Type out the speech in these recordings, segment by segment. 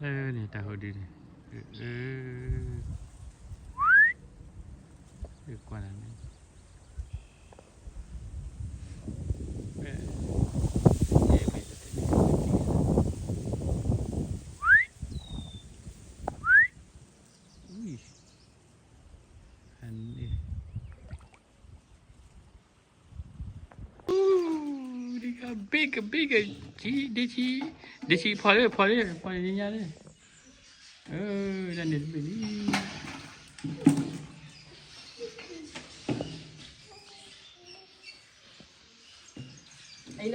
န့ၣ် တၢ်ဟိဒုန့ၣ်, အၢ, ကွၢ်နၤန့ၣ်, အန့ၣ် Ooh, they got bigger, bigger. ဒ့ဆံး, ဒ့ဆံး, ဒ့ဆံး, ဖီလၢ ဖီလၢ ဖီလၢညါလၢ, အၢ, တၢ်န့ၣ်တဘ့ၣ်လံ. အံၤ,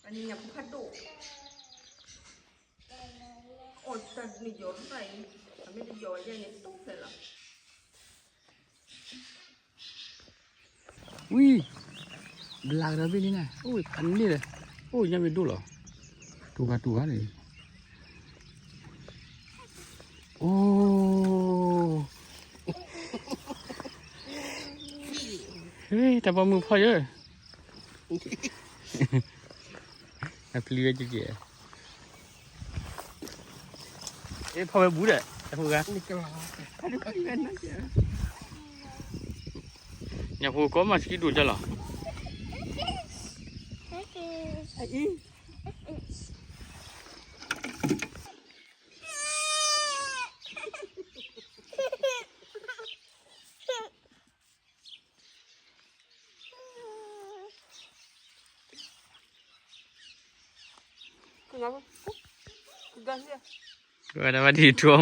အန့ၣ်ညၣ်ဖိဖးဒိၣ်, အီၣ်တၢ်န့ၣ်ယီၤတၢ်အံၤ, အမ့ၢ်တယီၤယဲန့ၣ်တူၢ်ဖျဲးလီၤ. ဝံၤ, ဘျးကဒီးဘ့ၣ်လံနၤ, အိၣ်ဖးန့ၣ်လၢ, အိၣ်ညါမ့ၢ်ဒိၣ်လီၤ, တူၢ်ဂၤတူၢ်ဂၤန့ၣ်, အိၣ်, တၢ်ပိာ်မုၣ်ဖီယၢၢ်, အပျံၤဝဲကဲကဲ, ဖီဝဲဘူးဒီး တၢ်ဖိဂၤ, ညၣ်ဖိကီမးဆံဒိၣ်ကလီၤ. ဝဲဒၣ်ဝဲဒ်ထူအီၤမ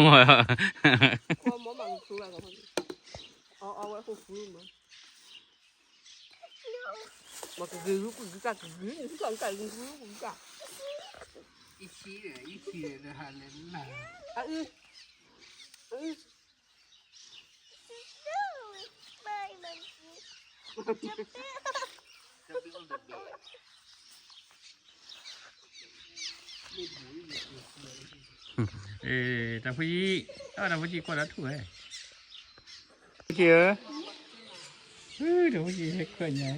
း, တၢ်ဖိဆံး, တၢ်ဖိဆံးကွၢ်ဒီးထူၣ်ဝဲ, ဖိဆံးဧၢ, တၢ်ဖိဆံးဟဲခွဲးညါ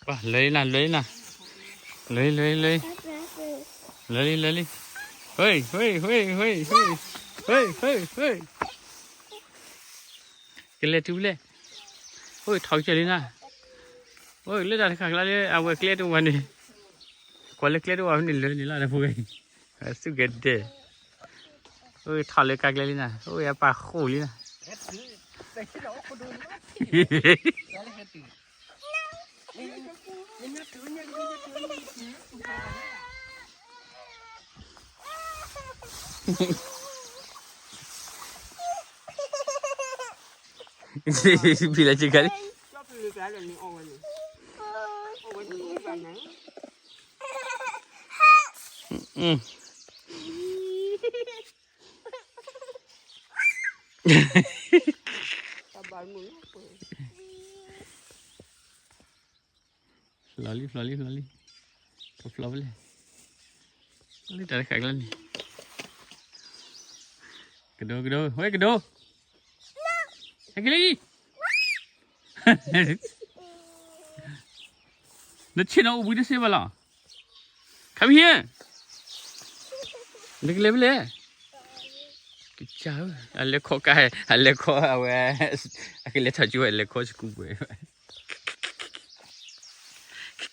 ပှၤ လဲၤလံနၤ လဲၤလံနၤ, လဲၤလံ လဲၤလံ လဲၤလံ, လဲၤလံ လဲၤလံ, ဟ့ၣ် ဟ့ၣ် ဟ့ၣ် ဟ့ၣ်, ဟ့ၣ် ဟ့ၣ် ဟ့ၣ်, ကလဲၤတုၤလဲၣ်, အိၣ် ထီၣ်ကစၢၢ်လံနၤ, အိၣ် လၢတၢ်တခါကျါလၢအဝဲကျဲတအိၣ်ဘၣ်န့ၣ်, ကွၢ်လၢကျဲတအိၣ်ဘၣ်ဖဲန့ၣ် လဲၤန့ၣ်လီၤ တၢ်ဖိဂၤအံၤ, အသူၣ်ကဲဒဲး, အိၣ် ထီၣ်လၢကါကျဲလံနၤ, အိၣ် အပၢ်ဃိၣ်လံနၤ. ဘံလၢကကါလံ. ဖျိးလံ ဖျိးလံ ဖျိးလံ, ကဖျိးဖဲလဲၣ်, လၢတၢ်တခါကျါန့ၣ်, ကဒိ ကဒိ ဝဲကဒိ, ဟဲက့ၤလံ, နဆ့ၣ်နီၤအိၣ်ဘှံးတစ့ဘၣ်လီၤ. Come here. နကလဲၤဖဲလဲၣ်. ကစၢ်ဧၢ, အလဲၤခီကါ, အလဲၤခီအဝဲ, အကလဲၤထီၣ်ကၠိဝဲ အလဲၤခီစကူပှဲၤ,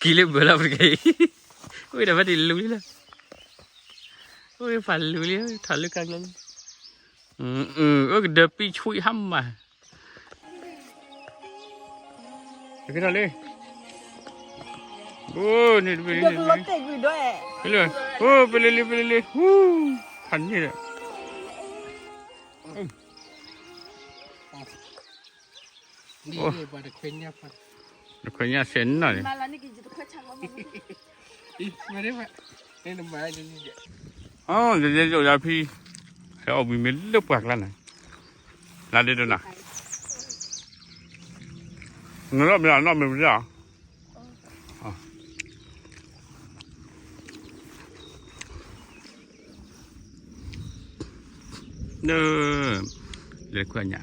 က့ၤလၢဘၢလီၤပတက့ၢ်, ဝဲဒၣ်ဖဲတလူၤလံလီၤ, ဝဲဖးလူၤလံ, ထီၣ်လၢကါကျဲလံ, အိၣ်ကဒၢပံၣ်ဆှံဟါမၢ် ကထီၣ်လံ, အိၣ်န့ၣ်တဘ့ၣ်လံ, အိၣ်ပလံလံ ပလံလံ, ဟူ, ဖးန့ၣ်ဒီး, အိၣ်, တခွဲညၣ်ဆဲးနီၢ်န့ၣ် အီၤ ယဲယအိၣ်ယၤဖံ, ဟဲအီၣ်ဘှံးမ့ၢ်လၢပှၢ်ကျါန့ၣ်, လါဒ့ဒိၣ်နၤ, နလီၢ်မ့ၢ်အနီၢ်မ့ၢ်ပဒၣ်, လၢ လၢခွဲးညါ